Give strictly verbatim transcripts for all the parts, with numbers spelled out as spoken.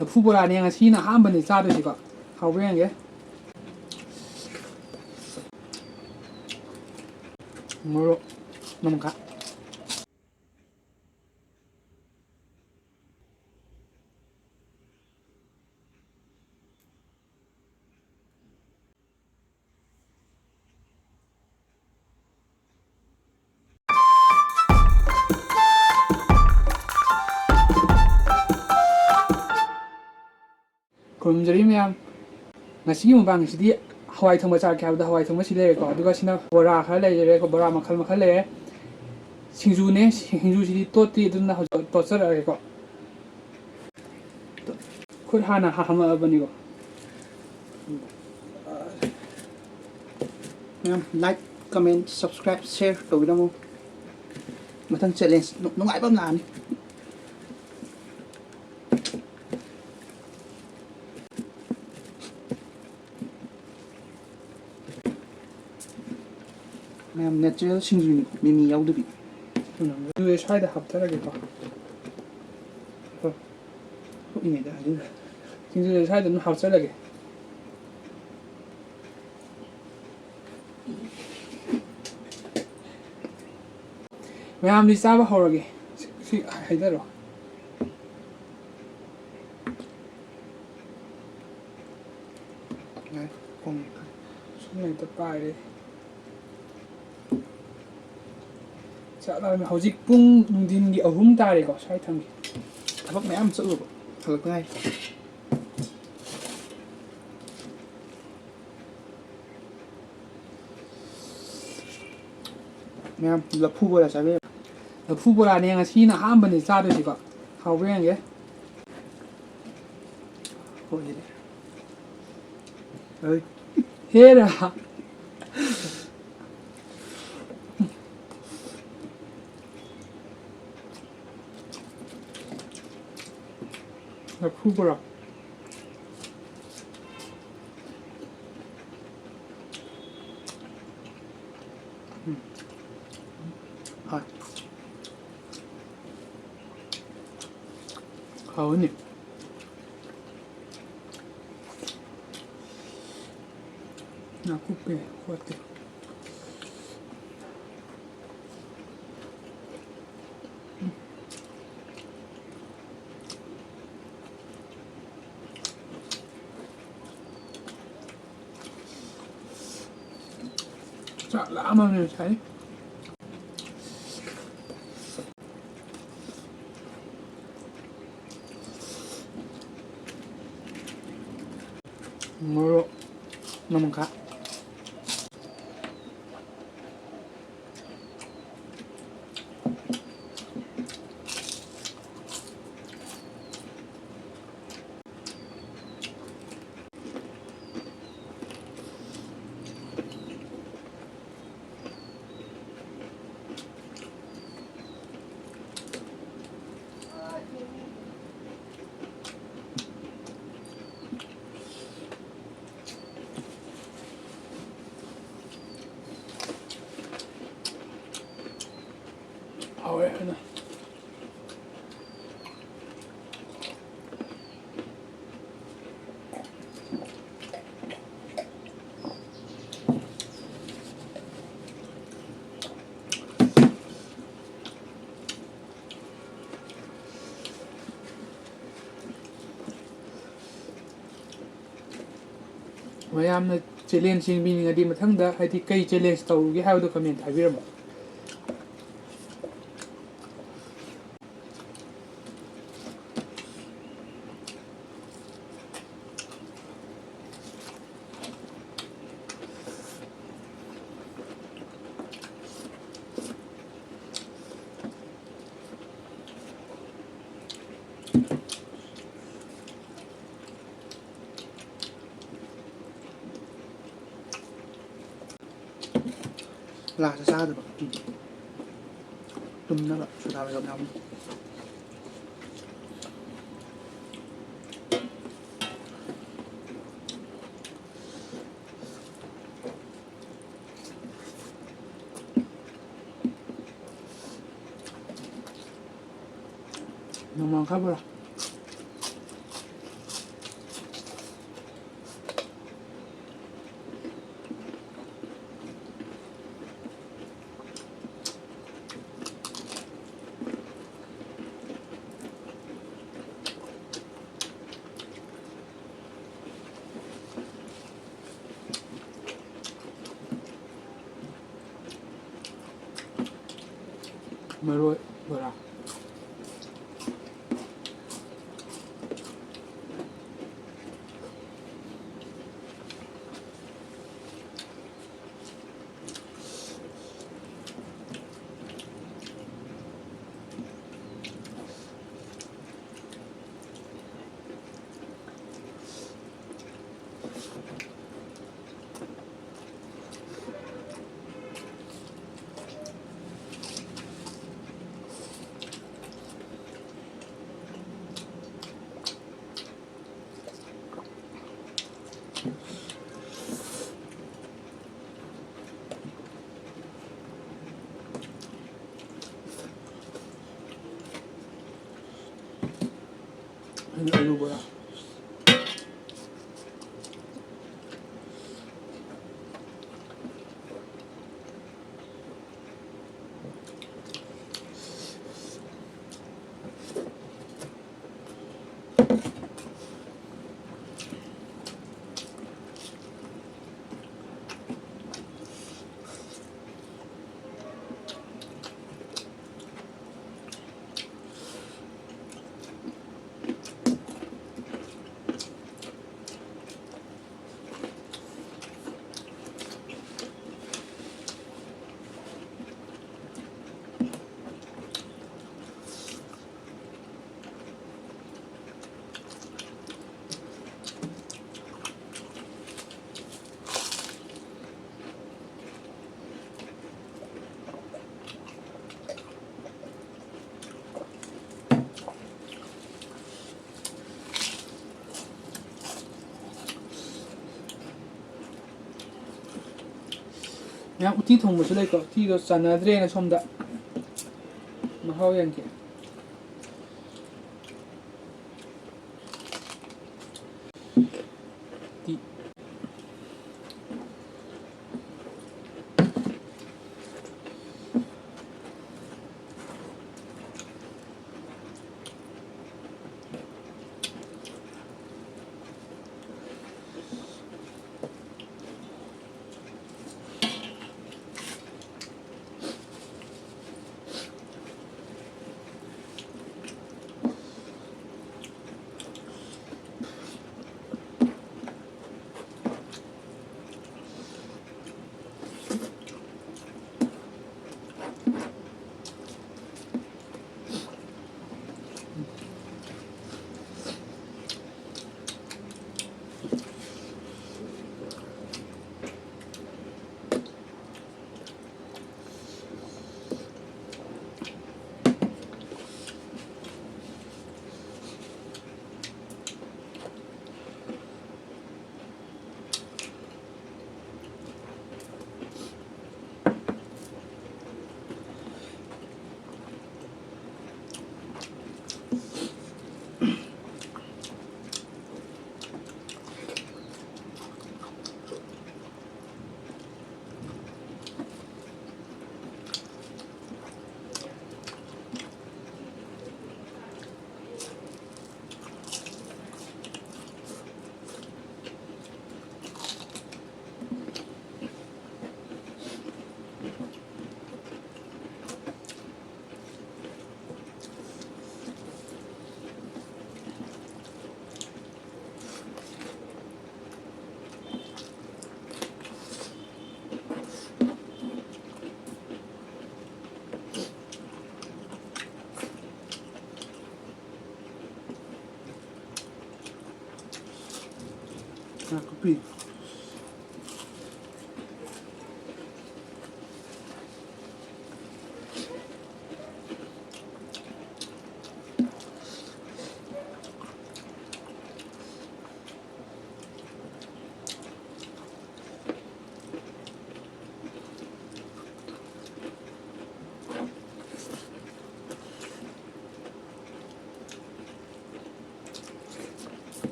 ꯂꯐꯨ ꯕꯣꯔꯥꯅꯦ ꯉꯁꯤꯅ ꯑꯍꯥꯟꯕꯅꯤ ꯆꯥꯗꯣꯏꯁꯤꯀꯣ꯫ ꯍꯥꯎꯕ꯭ꯔꯥ ꯌꯦꯡꯒꯦ꯫ ꯃꯣꯔꯣꯛ ꯅꯝꯈꯥ꯫ ꯈꯨꯔꯨꯝꯖꯔꯤ ꯃꯌꯥꯝ꯫ ꯉꯁꯤꯒꯤ ꯃꯨꯛꯕꯥꯡꯁꯤꯗꯤ ꯍꯋꯥꯏ ꯊꯣꯡꯕ ꯆꯥꯔꯛꯀꯦ ꯍꯥꯏꯕꯗ ꯍꯋꯥꯏ ꯊꯣꯡꯕ ꯁꯤ ꯂꯩꯔꯦꯀꯣ, ꯑꯗꯨꯒ ꯁꯤꯅ ꯕꯣꯔꯥ ꯈꯔ ꯂꯩꯖꯔꯦꯀꯣ, ꯕꯣꯔꯥ ꯃꯈꯜ ꯃꯈꯜ ꯂꯩꯔꯦ꯫ ꯁꯤꯡꯖꯨꯅꯦ, ꯁꯤꯡꯖꯨꯁꯤꯗꯤ ꯇꯣꯠꯇ꯭ꯔꯤ, ꯑꯗꯨꯅ ꯍꯧꯖꯤꯛ ꯇꯣꯠꯆꯔꯛꯑꯒꯦꯀꯣ꯫ ꯈꯨꯠ ꯍꯥꯟꯅ ꯍꯥꯝꯃꯛꯑꯕꯅꯤꯀꯣ꯫ ꯃꯌꯥꯝ like, comment, subscribe, share ꯇꯧꯕꯤꯔꯝꯃꯨ꯫ ꯃꯊꯪ challenge ꯅꯨꯡꯉꯥꯏꯕ ꯑꯃ ꯂꯥꯛꯑꯅꯤ꯫ ꯃꯌꯥꯝ natural ꯁꯤꯡꯖꯨꯅꯤ, ꯃꯤꯃꯤ ꯌꯥꯎꯗꯕꯤ꯫ ꯑꯗꯨꯗꯤ ꯁ꯭ꯋꯥꯏꯗ ꯍꯥꯞꯆꯔꯒꯦꯀꯣ꯫ ꯍꯣꯏ꯫ ꯍꯣꯏ, ꯏꯅꯦꯗ ꯍꯥꯏꯖꯤꯟꯈ꯭ꯔꯦ꯫ ꯁꯤꯡꯖꯨꯁꯦ ꯁ꯭ꯋꯥꯏꯗ ꯑꯗꯨꯝ ꯍꯥꯞꯆꯔꯒꯦ꯫ ꯃꯌꯥꯝꯗꯤ ꯆꯥꯕ ꯍꯧꯔꯒꯦ꯫ ꯁꯤ, ꯁꯤ ꯍꯩꯊꯔꯣ꯫ ꯉꯥꯏ, ꯈꯣꯡ ꯁꯨꯝ ꯍꯦꯛꯇ ꯄꯥꯏꯔꯦ꯫ ꯆꯥꯛ ꯂꯥꯝꯃꯦ꯫ ꯍꯧꯖꯤꯛ ꯄꯨꯡ ꯅꯨꯡꯊꯤꯟꯒꯤ ꯑꯍꯨꯝ ꯇꯥꯔꯦꯀꯣ꯫ ꯁ꯭ꯋꯥꯏ ꯊꯝꯒꯦ꯫ ꯊꯕꯛ ꯃꯌꯥꯝ ꯆꯠꯂꯨꯕ ꯍꯜꯂꯛꯇ ꯉꯥꯏꯔꯤ꯫ ꯃꯌꯥꯝ ꯂꯐꯨ ꯕꯣꯔꯥ ꯆꯥꯕꯤꯔꯣ꯫ ꯂꯐꯨ ꯕꯣꯔꯥꯅꯦ ꯉꯁꯤꯅ ꯑꯍꯥꯟꯕꯅꯦ ꯆꯥꯗꯣꯏꯁꯤꯀꯣ꯫ ꯍꯥꯎꯕ꯭ꯔꯥ ꯌꯦꯡꯒꯦ꯫ ꯍꯣꯏ꯫ ꯍꯣꯏ꯫ ꯍꯦꯔꯥ꯫ ꯂꯐꯨ ꯕꯣꯔꯥ꯫ ꯎꯝ꯫ ꯍꯣꯏ꯫ ꯍꯥꯎꯅꯤ꯫ ꯅꯥꯀꯨꯞꯄꯤ ꯈꯣꯠꯇꯦ꯫ ꯆꯥꯛ ꯂꯥꯝꯃꯕꯅꯤ ꯉꯁꯥꯏ꯫ ꯃꯣꯔꯣꯛ ꯅꯝꯈꯥ꯫ ꯍꯥꯎꯋꯦ ꯐꯖꯅ꯫ ꯃꯌꯥꯝꯅ challenge ꯌꯦꯡꯕꯤꯅꯤꯡꯉꯗꯤ ꯃꯊꯪꯗ ꯍꯥꯏꯗꯤ ꯀꯩ challenge ꯇꯧꯒꯦ ꯍꯥꯏꯕꯗꯣ comment ꯍꯥꯏꯕꯤꯔꯝꯃꯣ꯫ Last ꯆꯥꯗꯕ꯫ ꯎꯝ꯫ ꯇꯨꯝꯅꯕ soda ꯕꯥꯏꯒꯞ ꯌꯥꯎꯕꯅꯤ꯫ ꯅꯣꯡꯃꯪꯈꯥ ꯕꯣꯔꯥ꯫ ꯃꯔꯣꯏ ꯕꯣꯔꯥ꯫ ꯑꯂꯨ ꯕꯣꯔꯥ꯫ ꯃꯌꯥꯝ ꯎꯇꯤ ꯊꯣꯡꯕꯁꯨ ꯂꯩꯀꯣ, ꯎꯇꯤꯗꯣ ꯆꯥꯟꯅꯗ꯭ꯔꯦꯅ ꯁꯣꯝꯗ ꯃꯍꯥꯎ ꯌꯦꯡꯒꯦ꯫ ꯎꯇꯤ꯫ ꯅꯥꯀꯨꯞꯄꯤ꯫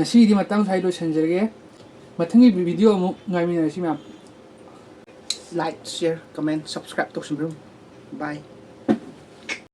ꯉꯁꯤꯒꯤꯗꯤ ꯃꯇꯥꯡ ꯁ꯭ꯋꯥꯏ ꯂꯣꯏꯁꯤꯟꯖꯔꯒꯦ꯫ ꯃꯊꯪꯒꯤ video ꯑꯃꯨꯛ ꯉꯥꯏꯃꯤꯟꯅꯔꯁꯤ ꯃꯌꯥꯝ꯫ Like, share, comment, subscribe ꯇꯧꯁꯤꯟꯕꯤꯔꯝꯃꯨ꯫ Bye꯫